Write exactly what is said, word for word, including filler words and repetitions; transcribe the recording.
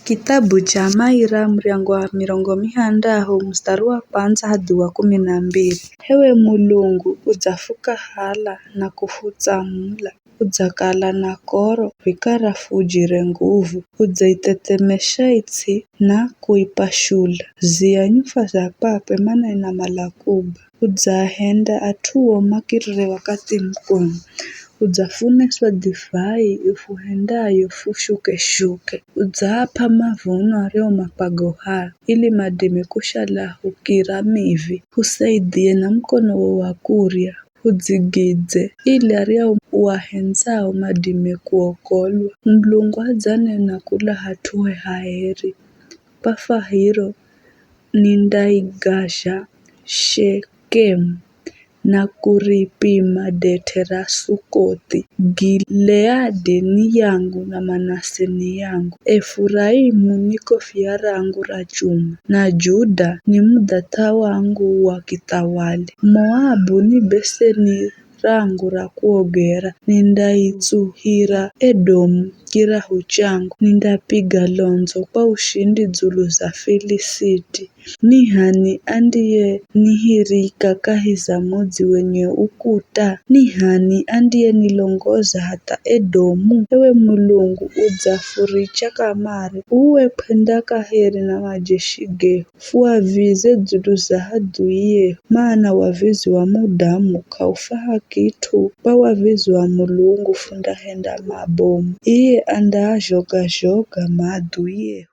Kitabu cha Maira, muryango wa mirongo mihandahu, mustari wa kwanza hadi wa kumi na mbili. Hewe Mulungu, udzafukahala na kufutsamula, udzakala na koro, vikara fujire nguvu, udzaithethemesha its'i na kuipashula. Zia nyufa za kwakwe, mana inamala kuba. Udzaahenda at'uo makirire wakathi mukono. Udzafuneswa divai ifuhendayo fushuke-shuke. Udzaap'a mavuno ario makwagohayo, ili madime kushalahukira mivi. Husaidhie na mukonowo wa kurya, hudzigidze, ili ario uahendzao madime kuokolwa. Mulungu adzanena kula hat'uhe haeri, kwa fahiro nindaigazha Shekemu na kuripima dethe ra Sukothi. Gileadi ni yangu na Manase ni yangu, Efuraimu ni kofia rangu ra chuma, na Juda ni mudhath'a wangu wa kithawali. Moabu ni beseni rangu ra kuogera, nindaitsuhira Edomu kirahu changu, nindapiga londzo kwa ushindi dzulu za Filisiti. Ni h'ani andiyenihirika kahi za mudzi wenye ukuta? Ni h'ani andiyenilongoza hatha Edomu? Ewe Mulungu, udzafuricha kamare, uwe kw'enda kaheri na majeshi gehu. Fuavize dzulu za adhuie, mana wavizi wa mudamu k'aufaha kit'u, kwa wavizi wa Mulungu fundahenda mabomu. Iye andaazhoga-zhoga maadhuie.